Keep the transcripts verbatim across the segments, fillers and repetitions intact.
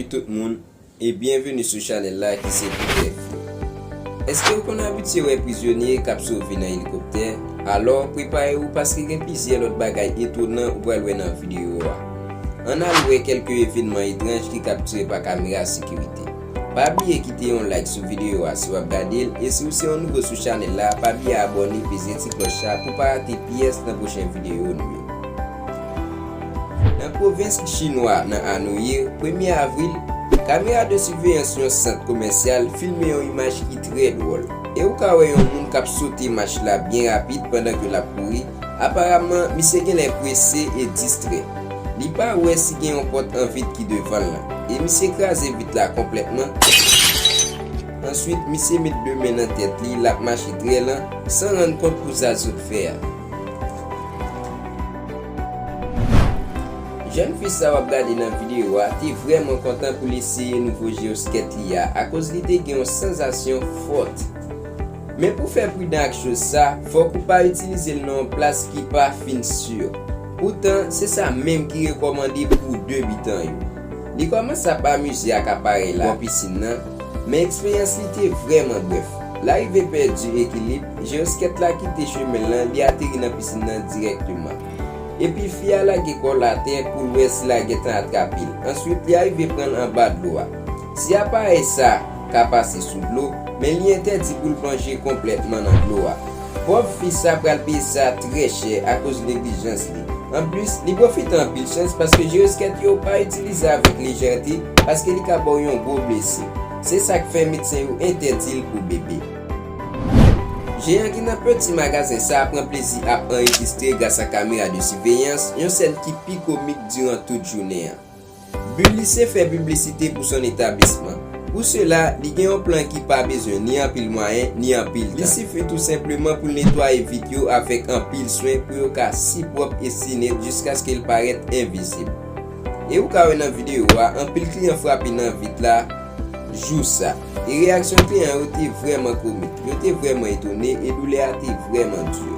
Tout moun, e byenveni sou chanèl la ki se Tech Flow. Èske w konn abitye wè prizonye k ap sove nan elikoptè? Alò, prepare w paske gen plizyè lòt bagay etonan ou pral wè nan videyo a. Ann al wè kèlke evènman etranj ki kaptire pa kamera sekirite. Pa bliye kite yon like sou videyo a si w ap gade l, e si w se yon nouvo sou chanèl la, pa bliye abòne, peze ti klòch la pou pa rate pyès nan pwochen videyo nou yo. Nan pwovens chinwa nan Anoye, premye avril, kamera de siveyans yon sant komèsyal filme yon imaj ki trè dwòl. E ou ka wè yon moun k ap sote mach la byen rapid pandan ke l ap kouri. Aparamman, misye genlè prese e distrè. Li pa wè si gen yon pòt an vit ki devan l lan. E misye kraze vit la konplètman. Answit, misye met de men nan tèt li, l ap mache trè lan, san rann kont pou sa l sot fè a. Jèn fi sa w ap gade nan videyo a te vrèman kontan pou l eseye nouvo Geosket li a, akoz li te gen yon sansasyon fòt. Men pou fè pridan ak choz sa, fòk ou pa itilize l nan yon plas ki pa fin si. Poutan, se sa menm ki rekòmande pou debitan yo. Li kòmanse ap amize ak aparèy la bò pisin nan, men eksperyans li te vrèman brèf. L arive pèdi ekilib, Geosket la kite chemen l lan, li ateri nan pisin nan dirèkteman. Epi fi a lage kò l atè pou l wè si l a gentan atrape l. Answit, li arive pran l anba dlo a. Si aparèy sa ka pase sou dlo, men li entèdi pou l plonje konplètman nan dlo a. Pòv fi sa pral peye sa trè chè akoz neglijans li. Anplis, li pwofite anpil chans paske Geosket yo pa itilize avèk lejète paske li ka ba w yon gwo blesi. Se sa k fè medsen yo entèdi l pou bebe. Jeyan ki nan peti magazen sa a pran plezi ap anrejistre gras a kamera de siveyans yon sèn ki pi komik diran tout jounen an. Bulise fè piblisite pou son etablisman. Pou sela, li gen yon plan ki pa bezwen ni anpil mwayen, ni anpil tan. Li sifi tou senpleman pou l netwaye vit yo avèk anpil swen pou yo ka si pwòp e si nèt jiskaske l parèt envizib. E ou ka wè nan videyo a, anpil kliyan frape nan vit la jou sa. E reyaksyon kliyan yo te vrèman komik. Yo te vrèman etone e doulè a te vrèman di.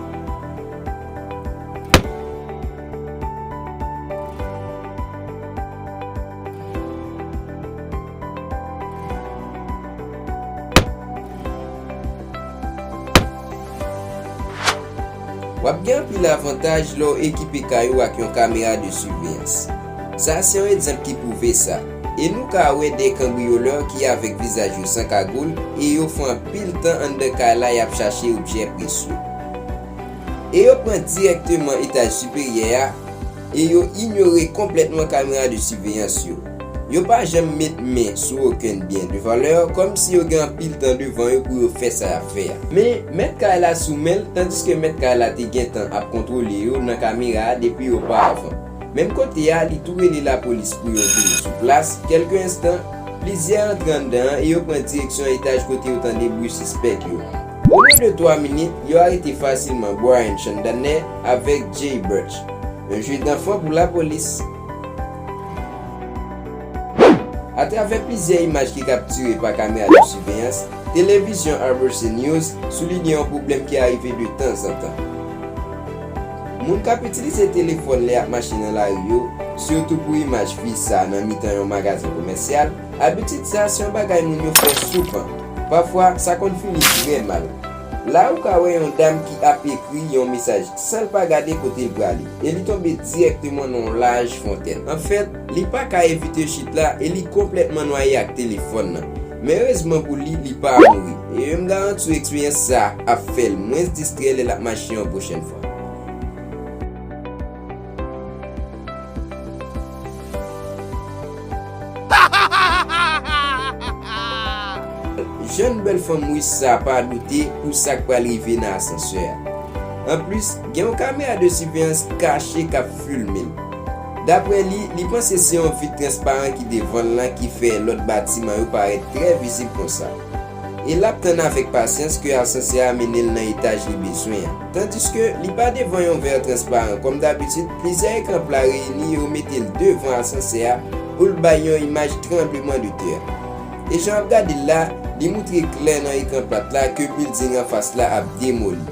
W ap gen anpil avantaj lè w ekipe kay ou ak yon kamera de siveyans. Sa a se yon egzanp ki pwouve sa. E nou ka wè de kanbriyolè ki avèk vizaj yo san kagoul e yo fè anpil tan anndan kay la y ap chache objè presye. E yo pran dirèkteman etaj siperyè a e yo inyore konplètman kamera de siveyans yo. Yo pa janm met men sou okenn byen de valè, kòmsi yo gen anpil tan devan yo pou yo fè sa y ap fè a. Men, mèt kay la sou men l, tandiske mèt kay la te gentan ap kontwole yo nan kamera a depi oparavan. Menm kote a, li tou rele lapolis pou yo vini sou plas. Kèlke enstan, plizyè antre anndan an e yo pran direksyon etaj kote yo tande bri sispèk yo. O mwen de twa minit, yo arete fasilman Brian Chandler avèk Jay Birch, yon jwe danfan pou lapolis. Atravè plizyè imaj ki kaptire pa kamera de siveyans, televizyon A B C News soulinye yon pwoblèm ki arive de tanzantan. Moun k ap itilize telefòn lè y ap mache nan lari yo, sitou pou imaj fi sa nan mitan yon magazen komèsyal, abitid sa se yon bagay moun yo fè souvan. Pafwa, sa konn fini trè mal. La ou ka wè yon dam ki ap ekri yon mesaj san l pa gade kote l prale, e li tonbe dirèkteman nan yon laj fontèn. Anfèt, li pa ka evite chit la e li konplètman nwaye ak telefòn nan. Men erezman pou li, li pa mouri. E m garanti w eksperyans sa ap fè l mwens distrè lè l ap mache yon pwochèn fwa. Jèn bèl fanm ris sa pa doute pou sa k pral rive nan asansè a. Anplis, gen yon kamera de siveyans kache k ap filme l. Daprè li, li panse se yon vit transparan ki devan l lan ki fè lòt batiman yo parèt trè vizib konsa. E l ap tann avèk pasyans ke asansè a mennen l nan etaj li bezwen an. Tandiske li pa devan yon vè transparan kòm dabitid, plizyè ekran pla reyini yo mete l devan asansè a pou l bay yon imaj tranblemanntè. E jan w ap gade l la, li moutre klè nan ekran plat la ke bilding anfas la ap demoli.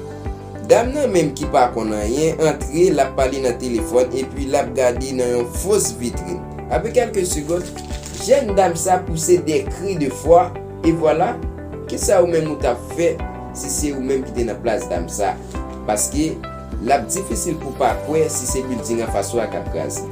Dam nan menm ki pa konn anyen antre, l ap pale nan telefòn epi l ap gade nan yon fos vitrin. Apre kèlke segonn, Jèn dam sa pouse de kri de fwa, e vwala, kisa ou menm ou t ap fè si se ou menm ki te nan plas dam sa? Paske l ap difisil pou w pa kwè si se bilding anfas ou a k ap kraze.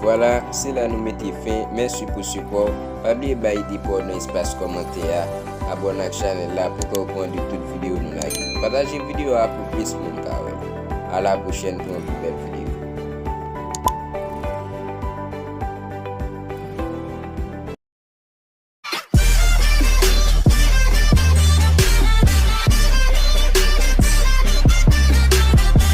Vwala, se la nou mete fen. Mèsi pou sipò w. Pa bliye bay ide pa w nan espas kòmantè a. Abòne ak chanèl la pou ke w pran de tout videyo nou lage. Pataje videyo a pou plis moun ka wè. A la pwochèn pou yon pi bèl videyo.